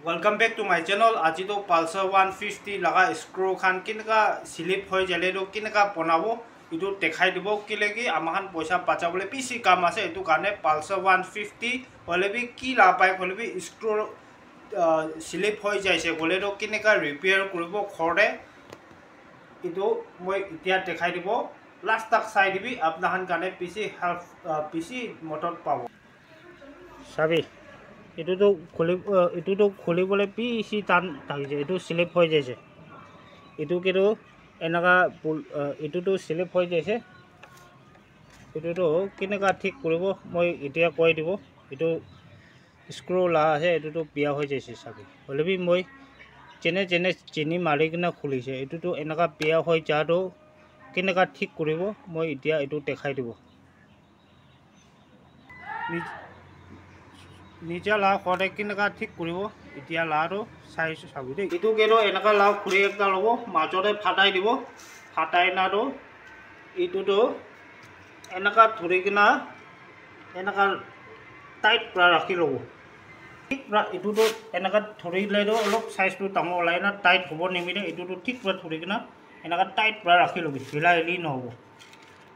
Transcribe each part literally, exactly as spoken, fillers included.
Welcome back to my channel. Aji to Pulsar one fifty laga screw khan kinaka slip hoi jale to kinaka bonabo, itu dekhai dibo. Kile ki ama khan poisa bacha bole bishi kam ase, itu karne Pulsar one fifty hoile bi ki la bike hoile bi screw, uh, slip hoi jaise koile to kinaka repair kuribo ghor te, itu moi itya dekhai dibo. Last tak sai dibi, apna khan karne bishi help, uh, bishi modot pabo. Sabi, itu to khuli, uh, itu to khuli bole bishi tan thakise, itu slip hoi jaise. Itu ke to enaka pul-, uh, itu to slip hoi jaise. Itu to kinaka thik kuribo, moi itya koi dibo. Itu screw la ase, itu to biya hoi jaise sabi. Hoile bi moi jene jene chini mari kena khulise. Itu to enaka biya hoi ja to kinaka thik kuribo, moi itya itu dekhai dibo. Nij-, nija la ghor te kinaka thik kuribo, itya la to sai sabi de. Itu ke to enaka la khuri ekta lobo, majo te phatai dibo, phatai na to itu to enaka dhuri kena enaka tight pra rakhi lobo. Thik pra itu to enaka dhuri le to olop size to dangor olai na tight hobo nimite itu to thik pra dhuri kena enaka tight pra rakhi lobi, hila hili nohobo.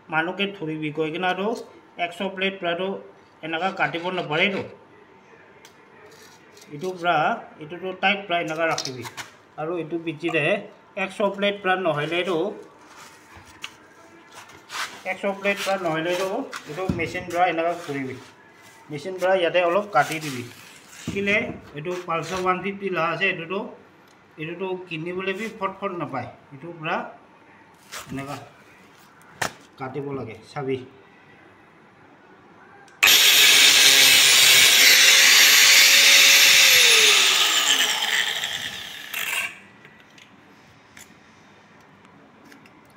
Manu ke dhuribi koi kena to exo blade pra to enaka katibo napare to. Itu pra, itu to tight pra enaka rakhibi. Aru itu bichi de exo blade pra nohoile to, exo blade pra nohoile to, itu machine pra enaka kuribi. Machine pra yate olop kati dibi. Kile itu Pulsar one fifty la ase, itu to, itu to kini bole bi phot phot napai. Itu pra enaka katibo lage, sabi.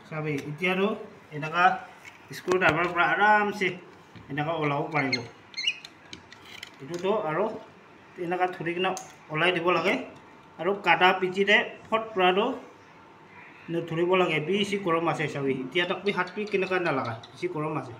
Sabi, itya to enaka screwdriver pra aram se enaka olabo paribo. Itu to aro enaka dhuri kena olai dibo lage. Aro kata piche te phot pra to no dhuribo lage, bishi gorom ase sabi. Itya tak bi hat bi kenaka nalaga, bishi gorom ase.